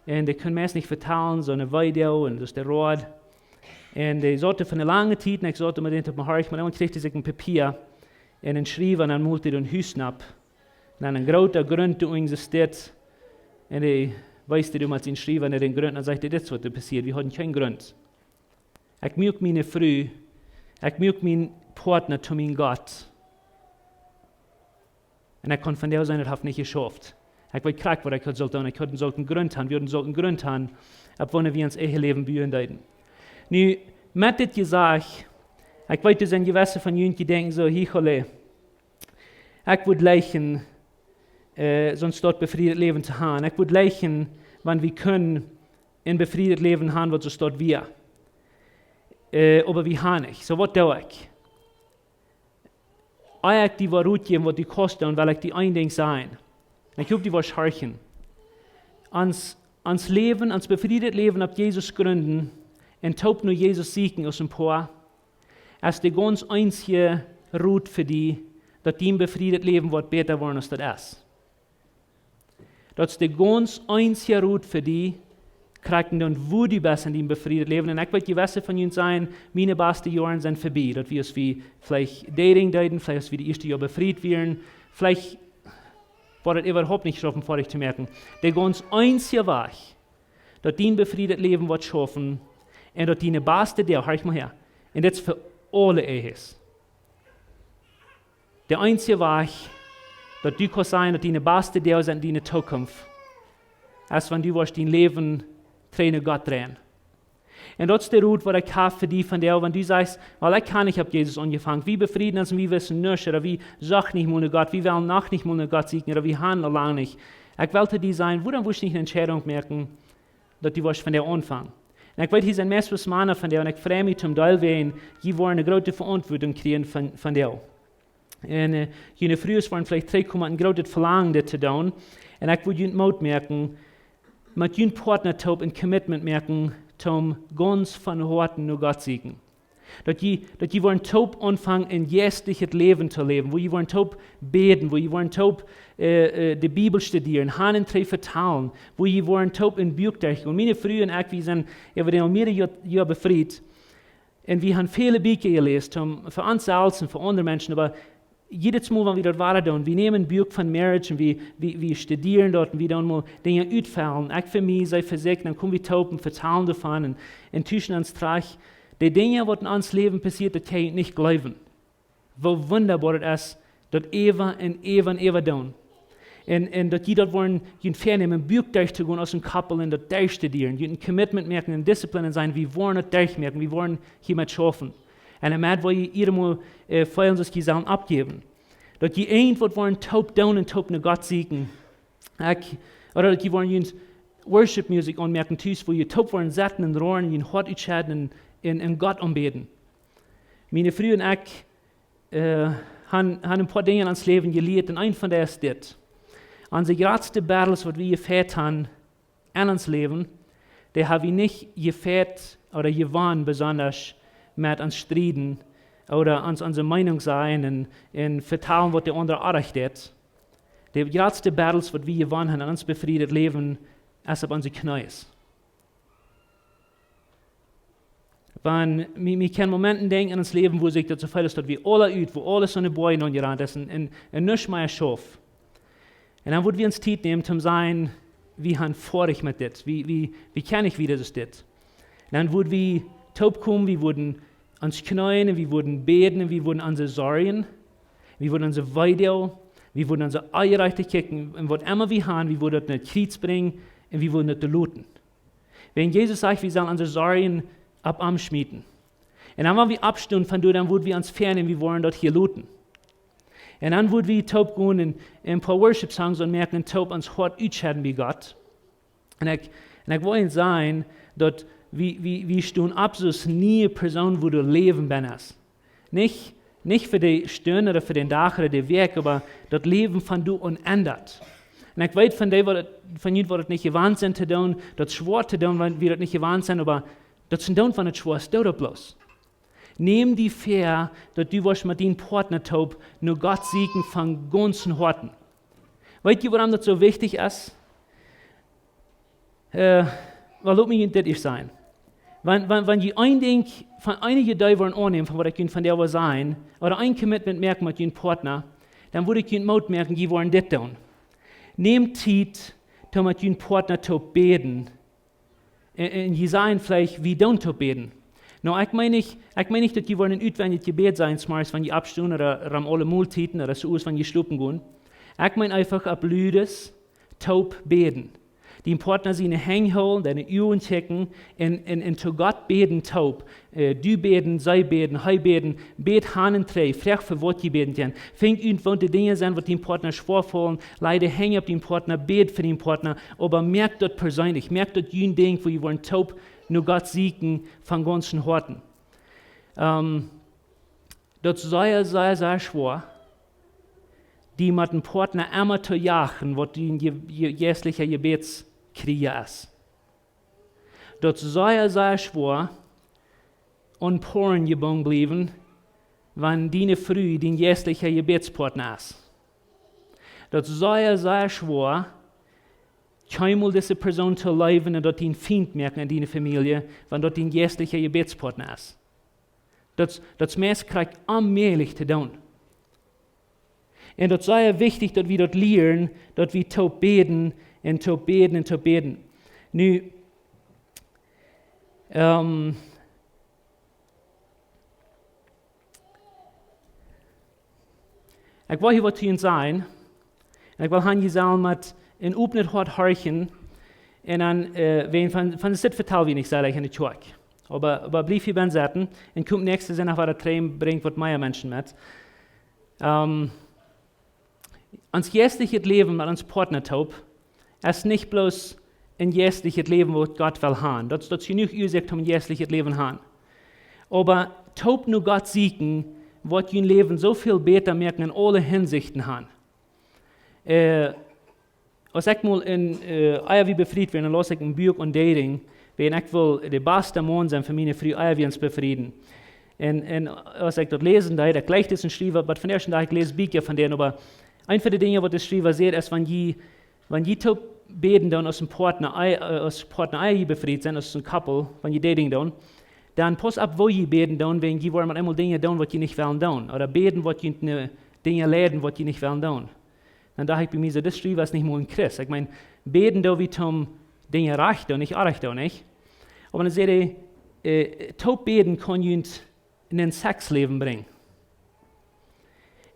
un ekj kunn mie nich vetalen, soo een Video, un daut es de Road. Un dee saut von eene lange Tiet, un ekj saut met am opp mien Horch, oba dan kjrieech hee sikj een Papia, un een Schriewa, un dan mult hee een Hus nopp. Un dan een groota Grunt doa unjen steit. Un hee wiest doa met sien Schriewa no dän Grunt un sajcht, dit es, waut doa passieet. Wie hauden kjeen Grunt. Ekj muak miene Fru, ekj muak mienen Partner to mienen Gott. Un ekj kunn von doa seenen, daut haft nich jeschauft. Ekj weet krakjt, waut ekj haud sult doonen. Ekj haud sult een Grunt haben, wie hauden sult een Grunt haben, opp waut wie ons Eheläwen buen deeden. Nu, met dit jesajcht, ekj weet, doa sent jewesse von junt, dee denkjen soo, híjole, ekj wudd jleichen, äh, soon Stoot befriedet Läwen to haben. Ekj wudd jleichen, wan wie kunnen een befriedet Läwen haben, waut soo Stoot wia. Äh, oba wie haben nich. Soo, waut doo ekj? Ea ekj die waut rutjäwen, waut die kosten, dan well ekj die een Dinkj sajen. Un ekj hop, die woascht horchen. Ons, ons Läwen, ons befriedet Läwen opp Jesus grunden un toop no Jesus sieekjen aus een Poa, es de gaunz eensje Rot fa die, daut dien befriedet Läwen woat bäta woaren aus daut es. Daut es de gaunz eensje Rot fa die, krakjt dan, wua du best en dien befriedet Läwen. Un ekj weet, jewesse von junt sajen, miene baste Joaren sent verbie. Daut wia, aus wie veleicht Dating deeden, veleicht aus wie daut ieeschte Joa befriet wieren, veleicht woat et äwahaupt nich schaufen, foadich to moaken. De gaunz eensje Wajch, daut dien befriedet Läwen woat schaufen un daut diene baste Doag, horch mol häa, un dit es fa aule Ehes. De eensje Wajch, daut du kaust sajen, daut diene baste Doag sent en diene Tookunft, es wan du woascht dien Läwen trigj no Gott dreien. Un daut es de Rot, waut ekj hab fa die vondoag, wan du sajchst: "Well, ekj hab nich opp Jesus aunjefongen. Wie befrieden ons un wie wisten nuscht, ooda wie sochten nich mol no Gott, wie wellen noch nich mol no Gott sieekjen, ooda wie haben aul lang nich." Ekj well to die sajen, wuarom wurscht du nich eene Entscheidunk moaken, daut du woascht vondoag aunfangen? Un ekj weet, hia sent meist bloos Mana vondoag, un ekj frei mie toom Deel wäajen, jie woaren eene groote Veauntwuatunk kjrieen von, vondoag. Un, äh, june Frues woaren veleicht trigjkomen met een grootet Velangen, dit to doonen. Un ekj wudd junt Moot moaken, met jun Partner toop een Commitment moaken, toom gaunz von Hoaten no Gott sieekjen. Daut jie, daut jie woaren toop aunfangen, een jeistlichet Läwen to läwen, wua jie woaren toop bäden, wua jie woaren toop, äh, äh, de Bibel studieren, han un trigj vetalen, wua jie woaren toop een Buak derchgonen. Miene Fru un ekj, wie sent äwa dän aul mearere Joa, Joa befriet. Un wie haben väle Bieekja jeläst, om, fa ons selfst un fa aundre Menschen, oba jiedet Mol, wan wie daut wada doonen, wie nämen een Buak von Marriage un wie, wie, wie studieren daut un wie doonen mol Dinja utfellen. Ekj fa mie, see fa sikj, dan komen wie toop un vetalen doavon un, un tuschen ons trigj. De Dinja, waut en ons Läwen passieet, daut kaun jie nich jleewen. Woo wundaboa daut es, daut äwa un äwa un äwa doonen. Un, un daut jie daut woaren, junt väanämen, een Buak derchtogonen aus een Koppel un daut derchstudieren, junt een Commitment moaken un Disziplin un sajen: "Wie woaren daut derchmoaken, wie woaren hia met schaufen." Un doamet woa jie jiedet Mol, äh, feelen, soo aus jie sellen oppjäwen. Daut jie irjentwaut woaren toop doonen un toop no Gott sieekjen. Ekj, ooda daut jie woaren junt Worship Music aunmoaken tus, wua jie toop woaren sitten un roaren, jun Hoat utschedden un, un, un Gott aunbäden. Miene Fru un ekj, äh, haben, haben een poa Dinja en ons Läwen jelieet, un eent von dee es dit. Onse jratste Battles, waut wie jefajcht haben en ons Läwen, dee hab wie nich jefajcht ooda jewonnen, besonda met ons strieden ooda ons onse Meenunk sajen un, un vetalen, waut de aundra oajch deed. De jratste Battles, waut wie jewonnen haben en ons befriedet Läwen, es opp onse Kjnees. Wan, wie, wie kjennen Momenten denkjen en ons Läwen, wua sikj daut soo väl es, daut wie aula ut, wua aules aun de Bojen aunjerant es un, un, un nuscht mea schauft. Un dan wudd wie ons Tiet nämen, toom sajen: "Wie sent foadich met dit. Wie, wie, wie kjennen nich wieda aus dit." Un dan wudd wie toopkomen, wie wudden ons kjneeen un wie wudden bäden un wie wudden onse Sorjen, wie wudden onse Weedoag, wie wudden onse Onjerajchtichkjeit un waut emma wie haben, wie wudden daut no daut Kjriez brinjen un wie wudden daut doa loten. Wan Jesus sajcht, wie sellen onse Sorjen opp am schmieten. Un dan, wan wie oppstonen von doa, dan wudd wie ons väanämen, wie woaren daut hia loten. Un dan wudd wie toop gonen un een poa Worship Songs aunmoaken un toop ons Hoat utschedden bie Gott. Un ekj, un ekj well junt sajen, daut wie, wie, wie stonen opp soo aus niee Persoon, wua daut Läwen bennen es. Nich, nich fa de Stund ooda fa dän Dach ooda de Wäakj, oba daut Läwen von doa aun endat. Un ekj weet, von dee, waut daut, von junt, waut daut nich jewant sent to doonen, daut es schwoa to doonen, wan wie daut nich jewant sent, oba daut es to doonen, wan et schwoa es, doo daut bloos. Näm die väa, daut du woascht met dien Partner toop no Gott sieekjen von gaunzen Hoaten. Weet jie, wuarom daut soo wichtich es? Äh, well, lot mie junt dit ieescht sajen. Wan, wan, wan jie een Dinkj von eenje Idee woaren aunnämen, von waut ekj junt vondoag well sajen, ooda een Commitment moaken met jun Partner, dan wudd ekj junt Moot moaken, jie woaren dit doonen. Näm Tiet, toom met jun Partner toop bäden. Un, un jie sajen veleicht: "Wie doonen toop bäden." Nu, ekj meen nich, ekj meen nich, daut jie woaren een utwendjet Jebäd sajen, zemorjes, wan jie oppstonen ooda rom aule Moltieden ooda soo aus wan jie schlopen gonen. Ekj meen eefach opp ludes toop bäden. Dien Partner siene Henj hoolen, diene Uagen kjikjen un, un, un to Gott bäden toop. Äh, du bäden, see bäden, hee bäden, bäd han un trigj, froag, fa waut jie bäden kjennen. Finj ut, waut de Dinja sent, waut dien Partner schwoa faulen, laj de Henj opp dien Partner, bäd fa dien Partner, oba moak daut perseenlich, moak daut jun Dinkj, wua jie woaren toop no Gott sieekjen von gaunzen Hoaten. Ähm, daut es sea, sea, sea schwoa, die met een Partner emma to jagen, waut dien je-, je-, jeistlicha Jebädskjrieja es. Daut es sea, sea schwoa, aun Porn jebungen bliewen, wan diene Fru dien jeistlicha Jebädspartner es. Daut es sea, sea schwoa, kjeenmol dise Persoon to leewen un daut dee een Fient moaken en diene Famielje, wan daut dien jeistlicha Jebätspartna es. Daut, daut es meist krakjt onmäajlich to doonen. Un daut es sea wichtich, daut wie daut lieren, daut wie toop bäden un toop bäden un toop bäden. Nu, ähm, ekj well hia waut to junt sajen. Un ekj well han, jie sellen met een opnet Hoat horchen. Un dan, äh, wan, von, von dit vetal wie nich, saj ekj, en de Kjoakj. Oba, oba bliew hia bie sitten un kom näakjste Sindach wada trigj, brinj waut mea Menschen met. Ähm, ons jeistlichet Läwen met ons Partna toop es nich bloos een jeistlichet Läwen, waut Gott well han. Daut, daut es jenuach Uasoak, om een jeistlichet Läwen han. Oba toop no Gott sieekjen, woat jun Läwen soo väl bäta moaken en aule Hinsichten han. Äh, aus ekj mol en, äh, ea wie befriet wieren, dan laus ekj een Buak aun dating, wiels ekj wull de baste Maun sennen fa miene Fru, ea wie ons befrieden. Un, un aus ekj daut läsen deed, ekj läs disen Schriewa, oba von ieescht, daut ekj läs Bieekja von dän, oba eent von de Dinja, waut de Schriewa sajcht, es, wan jie, wan jie toop bäden doonen aus een Partna, ea, äh, aus Partna, ea jie befriet sent, aus een Couple, wan jie dating doonen, dan pausst opp, woo jie bäden doonen, wiels jie woaren met eemol Dinja doonen, waut jie nich wellen doonen. Ooda bäden, waut jie no Dinja leiden, waut jie nich wellen doonen. Dan docht ekj bie mie soo, dis Schriewa es nich mol een Christ. Ekj meen, bäden doo wie toom Dinja rajcht doonen, nich orrajcht doonen, nich? Oba dan sajcht hee, äh, toop bäden kaun junt en een Sexläwen brinjen.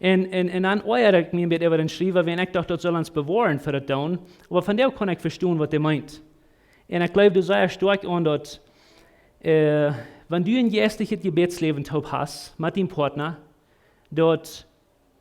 Un, un, un dan oajad ekj mie een bät äwa dän Schriewa, wiels ekj docht, daut sull ons bewoaren fa daut doonen. Oba von doa kaun ekj vestonen, waut hee meent. Un ekj jleew, daut es sea stoakj aun daut, äh, wan du een jeistlichet Jebätsläwen toop hast met dien Partna, daut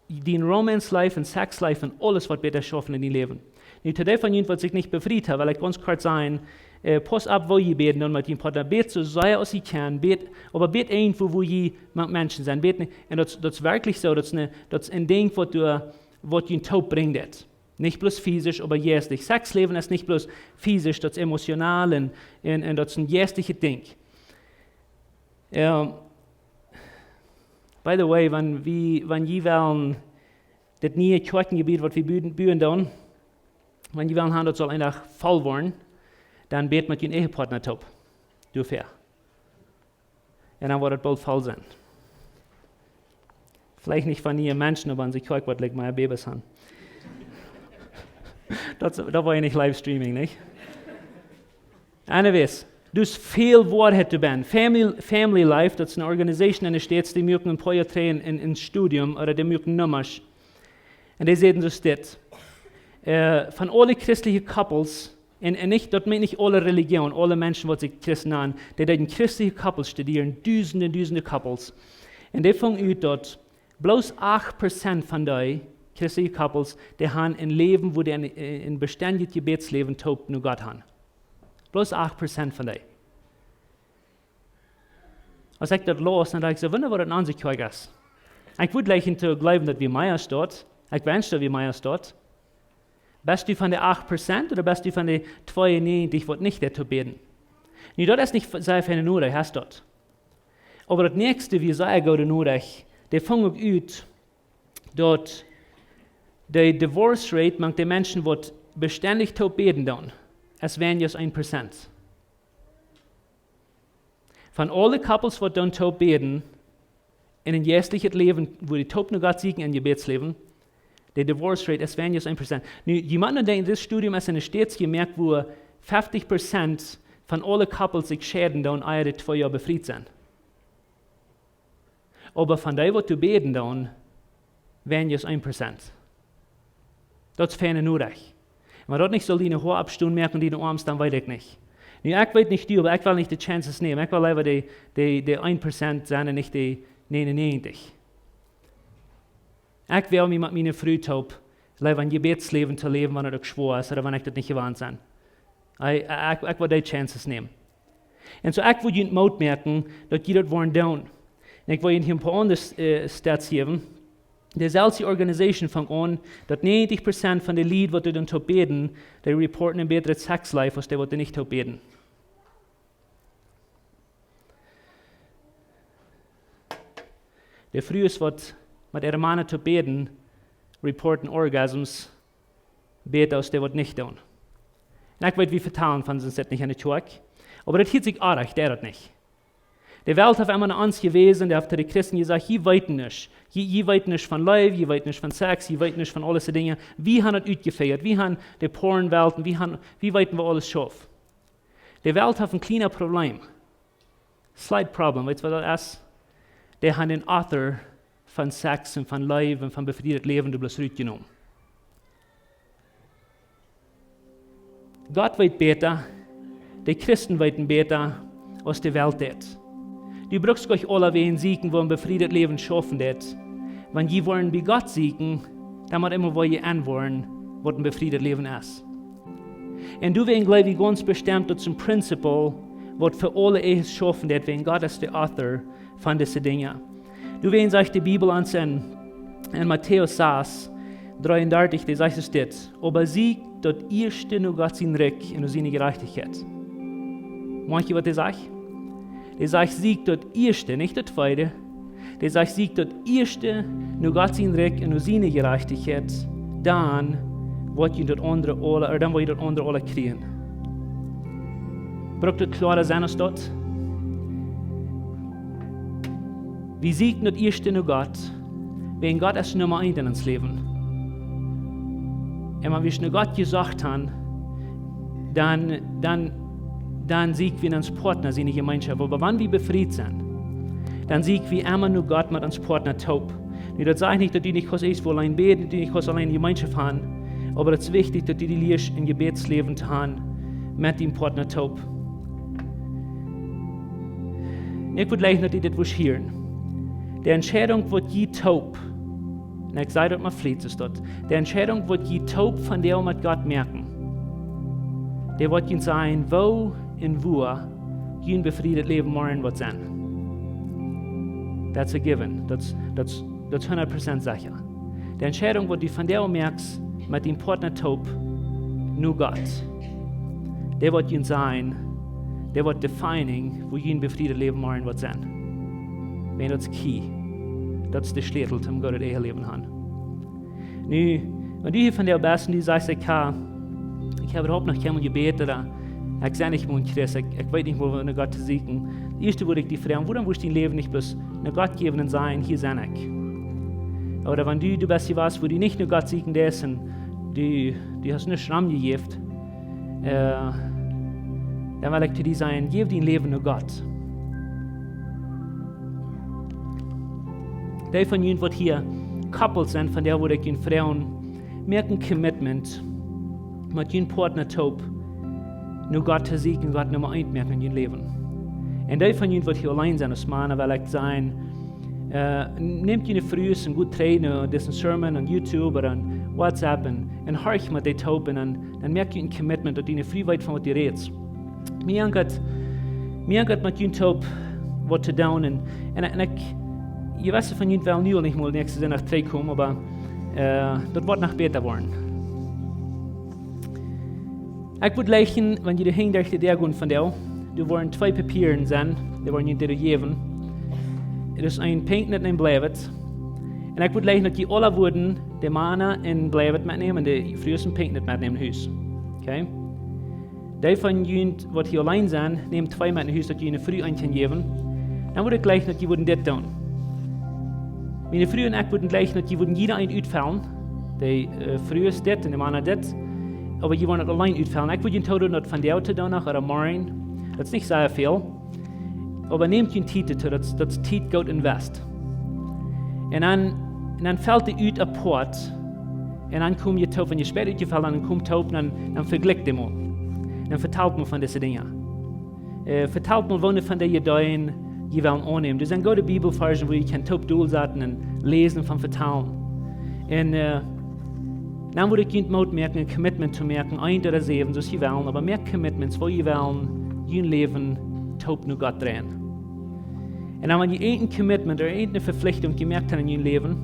dien Romance Life un Sex Life un aules woat bäta schaufen en dien Läwen. Nu, to dee von junt, waut sikj nich befriet haben, well ekj gaunz kort sajen, äh, pausst opp, woo jie bäden doonen met dien Partna. Bät soo sea aus jie kjennen, bät, oba bät irjentwua, wua jie met Menschen sent. Bät nich, un daut, daut es werkjlich soo, daut es een, daut es een Dinkj, waut doa, waut junt toop brinjt. Nich bloos fisisch, oba jeistlich. Sexläwen es nich bloos fisisch, daut es emotional un, un, un daut es een jeistlichet Dinkj. Ähm, by the way, wan wie, wan jie wellen dit niee Kjoakjenjebiet, waut wie buen, buen doonen, wan jie wellen han, daut saul een Dach voll woaren, dan bät met jun Ehepartna toop doafäa. Un dan woat et boolt voll sennen. Veleicht nich von niee Menschen, oba onse Kjoakj woat, like, mea Babys han. Daut, daut woa jie nich live streaming, nich? Anyways, daut es väl Woarheit doabie. Family, Family Life, daut es eene Organisation en de States, dee moaken een poa Joa trigj een, een Studium, ooda dee moaken Nummasch. Un dee säden soo dit. Äh, von aule christliche Couples, un, un nich, daut meent nich aule Relijoon, aule Menschen, waut sikj Christen nanen, dee deeden christliche Couples studieren, dusende, dusende Couples. Un dee fungen ut, daut bloos acht Prozent von dee christliche Couples, dee han een Läwen, wua dee een, een bestendjet Jebätsläwen toop no Gott han. Bloos acht Prozent von dee. Aus ekj daut laus, dan docht ekj soo, wunda, waut daut aun sikj kjikjt es. Ekj wudd jleichen to jleewen, daut wie mea sent. Ekj wensch, daut wie mea sent. Best du von de acht Prozent ooda best du von de tweeunnegentig, waut nich daut toop bäden? Nu, daut es nich sea feine Norecht, hast daut. Oba daut näakjste, wia sea goode Norecht, dee fungen uk ut, daut de Divorce Rate mank de Menschen, waut bestendich toop bäden doonen, es weinja aus een Prozent. Von aule Couples, waut doonen toop bäden, en een jeistlichet Läwen, wua dee toop no Gott sieekjen en Jebätsläwen, de Divorce Rate es weinja aus een Prozent. Nu, jie motten denkjen, dit Studium es en de States jemoakt, wua feftig Prozent von aule Couples sikj scheiden doonen, ea dee twee Joa befriet sent. Oba von dee, waut toop bäden doonen, weinja aus een Prozent. Daut es feine Norecht. Wan daut nich saul diene Hoa oppstonen moaken, diene Oarms, dan weet ekj nich. Nu, ekj weet nich du, oba ekj well nich de Chances nämen. Ekj well leewa de, de, de een Prozent sennen un nich de negenunnegentig. Ekj well mie met miene Fru toop leewa een Jebätsläwen to läwen, wan et uk schwoa es, ooda wan ekj daut nich jewant sie. Ekj, ekj, ekj well dee Chances nämen. Un soo, ekj wull junt Moot moaken, daut jie daut woaren doonen. Un ekj wull junt hia een poa aundre, äh, Stats jäwen. De selwje Organisation funk aun, daut negentig Prozent von de Lied, waut doonen toop bäden, dee reporten een bätret Sex Life, aus dee, waut nich toop bäden. De Frues, waut met äare Mana toop bäden, reporten Orgasms bäta aus dee, waut nich doonen. Un ekj weet, wie vetalen von, sent nich enne Kjoakj. Oba daut hieet sikj oajch, daut daut nich. De Welt haft emma no ons jewäsen, dee haft to de Christen jesajcht: "Jie weeten nuscht. Jie, jie weeten nuscht von Leew, jie weeten nuscht von Sex, jie weeten nuscht von aul dise Dinja. Wie haben daut utjefieet, wie haben de Pornwelt un wie haben, wie weeten, woo aules schauft." De Welt haft een kjlienet Problem. Slight problem, weetst waut daut es? Dee haben dän Author von Sex un von Leew un von befrieet Läwen, dee bloos rutjenomen. Gott weet bäta, de Christen weeten bäta aus de Welt deit. Du brukst nich aulawäajen sieekjen, woo een befrieet Läwen schaufen deit. Wan jie woaren bie Gott sieekjen, dan mott emma woa jie enwoaren, waut een befrieet Läwen es. Un doawäajen jleew ekj gaunz bestemt, daut es een principle, waut fa aule Ehes schaufen deit, wäajen Gott es de Author von dise Dinja. Doawäajen sajcht de Bibel ons en, en Matäus sas, dreeundartich, dee sajcht es dit: "Oba sieekjt daut ieeschte no Gott sien Rikj un no siene Jerajchtichkjeit." Moakj jie, waut dee sajcht? Dee sajcht: "Sieekjt daut ieeschte", nich daut tweede. Dee sajcht: "Sieekjt daut ieeschte no Gott sien Rikj un no siene Jerajchtichkjeit, dan woa jie daut aundre aule, ooda dan woa jie daut aundre aule kjrieen." Brukt daut kloara sennen aus daut? Wie sieekjen daut ieeschte no Gott, wäajen Gott es Numma eent en ons Läwen. Un wan wie no Gott jesocht haben, dan, dan, dan sieekj wie en ons Partner siene Jemeenschoft. Oba wan wie befrieet sent, dan sieekj wie emma no Gott met ons Partner toop. Nu, daut sajcht nich, daut du nich kaust eent wua auleen bäden, daut du nich kaust auleen Jemeenschoft haben, oba daut es wichtich, daut du die lieescht een Jebädsläwen to haben met dien Partner toop. Un ekj wudd jleichen, daut du dit wurscht hieren. De Entscheidunk, waut jie toop, un ekj saj daut mau fliet, es daut, de Entscheidunk, waut jie toop vondoag met Gott moaken, dee woat junt sajen, woo un wua jun befrieet Läwen morjen woat sennen. That's a given. Daut es, daut es, daut es hundat Prozent secha. De Entscheidunk, waut du vondoag moakst met dien Partner toop no Gott, dee woat junt sajen, dee woat defining, woo jun befrieet Läwen morjen woat sennen. Wan daut es key. Daut es de Schlätel, om goodet Eheläwen haben. Nu, wan du hia vondoag best un du sajchst: "Ekj hab, ekj hab äwahaupt noch kjeenmol jebät, ooda ekj sie nich mol een Christ, ekj, ekj weet nich mol, wua no Gott to sieekjen." Daut ieeschte, waut ekj die froag: Wuarom wurscht du dien Läwen nich bloos no Gott jäwen un sajen: "Hia sie ekj"? Ooda wan du, du best hia waut, wua du nich no Gott sieekjen deist un du, du hast nuscht romjejäft, äh, dan well ekj to die sajen: Jäw dien Läwen no Gott. Dee von junt, waut hia couples sent, vondoag wudd ekj junt froagen: Moak een commitment met jun Partner toop, no Gott to sieekjen, Gott Numma eent moaken en jun Läwen. Un dee von junt, waut hia auleen sent, aus Mana, well ekj sajen, äh, nämt june Frues un goot trigj no disen Sermon aun YouTube ooda aun WhatsApp un, un horcht met dee toop un dan, dan moak jie een commitment, daut june Fru weet, von waut jie räden. Mie jankat, mie jankat met jun toop waut to doonen. Un, un, un ekj, jie weeten, von junt wellen nu aul nich mol näakjsten Sindach trigjkomen, oba, äh, daut woat noch bäta woaren. Ekj wudd jleichen, wan jie de Henj derch de Däa gonen vondoag, doa woaren twee Papieren sennen, dee woaren jie doa jäwen. Daut es een pinknet un een bleaut. Un ekj wudd jleichen, daut jie aule wudden, de Mana een bleaut metnämen, de Frues een pinknet metnämen no Hus. Okay? Dee von junt, waut hia auleen sent, nämt twee met no Hus, daut jie june Fru eent kjennen jäwen. Dan wudd ekj jleichen, daut jie wudden dit doonen. Miene Fru un ekj wudden jleichen, daut jie wudden jieda eent utfellen. De, äh, Frues dit un de Mana dit. Oba jie woaren daut auleen utfellen. Ekj wudd junt toodonen, daut vondoag to doonen, ooda morjen. Daut es nich sea väl. Oba nämt june Tiet doatoo, daut, daut es Tiet goot invest. Un dan, un dan felt dee ut apoat. Un dan kom jie toop, wan jie späda utjefelt sent, dan kom toop, dan, dan vejlikjt dee mol. Dan vetalt mol von dise Dinja. Äh, vetalt mol, woone von dee Ideeen jie wellen aunnämen. Doa sent goode Bibelvarsch, wua jie kjennen toop dolsaten un läsen von vetalen. Un, äh, dan wudd ekj junt Moot moaken, een commitment to moaken, eent ooda säwen, soo aus jie wellen, oba moakt commitments, woo jie wellen jun Läwen toop no Gott dreien. Un dan, wan jie een commitment ooda eene Veflichtunk jemoakt haben en jun Läwen,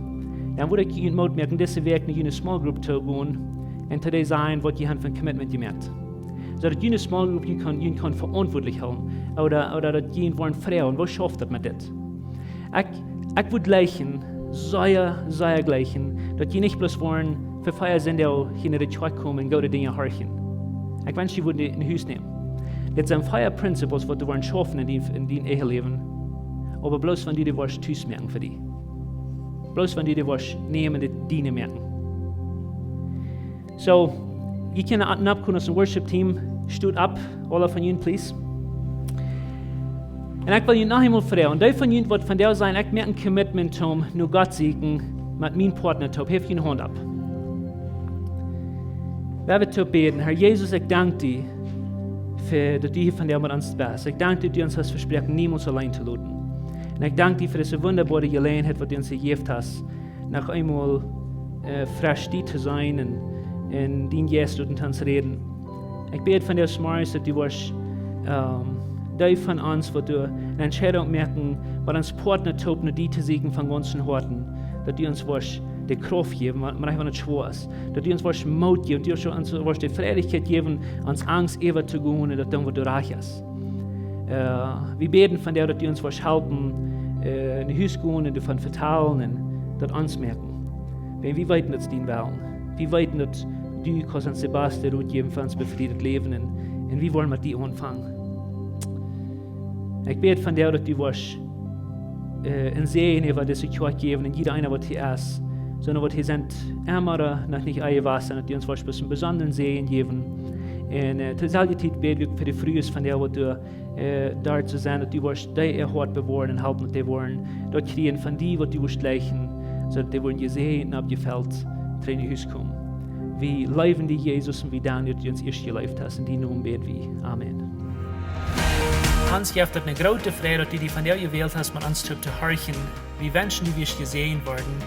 dan wudd ekj junt Moot moaken, dise Wäakj no june small group to gonen un to dee sajen, waut jie haben fa een commitment jemoakt. Soo daut june small group junt kaun, junt kaun veauntwuatlich hoolen. Ooda, ooda daut jie woaren froagen, woo schauft daut met dit? Ekj, ekj wudd jleichen, sea, sea jleichen, daut jie nich bloos woaren fa vea Sindach hia no de Kjoakj komen un goode Dinja horchen. Ekj wensch, jie wudden dee en Hus nämen. Dit sent fief principles, waut doa woaren schaufen en dien, en dien eejnet Läwen. Oba bloos wan du dee woascht tus moaken fa die. Bloos wan du dee woascht nämen, dit diene moaken. So, jie kjennen oppkomen aus een worship team. Stot opp, aule von junt, please. Un ekj well junt noch eemol froagen, dee von junt, waut vondoag sajen, ekj moak een commitment om no Gott to sieekjen met mienen Partner toop, heft june Haunt opp. Wie woaren toop bäden. Herr Jesus, ekj dank die fa daut du hia vondoag met ons best. Ekj dank die, daut du ons hast vesproaken, niemols auleen to loten. Un ekj dank die fa dise wundaboare Jeläajenheit, waut du ons jejäft hast, noch eemol, äh, fresch die to seenen un, un dien Jeist doa en ons räden. Ekj bäd vondoag zemorjes, daut du woascht, ähm, dee von ons, waut doa eene Entscheidunk moaken, waut ons Partner toop no die to sieekjen von gaunzem Hoaten, daut du ons woascht de Krauft jäwen, wan, wan et schwoa es. Daut du ons woascht Moot jäwen, daut du ons woascht de Freilichkjeit jäwen, ons Angst äwa to gonen un daut dan, waut doa rajcht es. Äh, wie bäden vondoag, daut du ons woascht halpen, äh, en Hus gonen un doavon vetalen un daut ons moaken. Wiels wie weeten, daut es dien Wellen. Wie weeten, daut du kaust ons de baste Rot jäwen fa ons befriedet Läwen un, un wie wellen met die aunfangen. Ekj bäd vondoag, daut du woascht, äh, een Säajen äwa dise Kjoakj jäwen un jieda eena, waut hia es, sonda waut hia sent, emma, äh, noch nich aunjewast sent, daut du ons woascht een besondren Säajen jäwen. Un, äh, to deeselwje Tiet bäd ekj uk fa de Frues vondoag, waut doa, äh, doa sent, daut du woascht dee äa Hoat bewoaren un halpen, daut dee woaren daut kjrieen von die, waut du woascht jleichen, sonda daut dee woaren jesäajent un oppjefelt trigj no Hus komen. Wie leewen die, Jesus, un wie danken die, daut du ons ieescht jeleeft hast. En dienen Nomen bäd wie. Amen. Ons jeft daut eene groote Freid, daut du die vondoag jewält hast, met ons toop to horchen. Wie wenschen, du wurscht jesäajent woaren.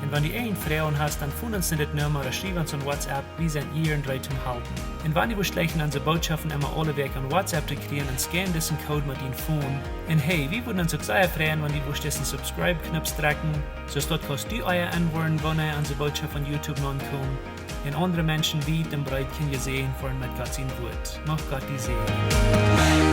Un wan du eene Froag hast, dan foon ons no dit Numma ooda schriew ons aun WhatsApp. Wie sent hia un reed toom halpen. Un wan du wurscht jleichen, onse Bootschoften emma aule Wäakj aun WhatsApp to kjrieen, dan scan disen Code met dien Phone. Un hey, wie wudden ons uk sea freien, wan du wurscht disen Subscribe-Knoop drekjen, soo daut kaust du ea enwoaren, wanea onse Bootschoften von YouTube nopp komen. Un aundre Menschen wiet un breet kjennen jesäajent woaren met Gott sien Wuat. Mucht Gott die säajnen.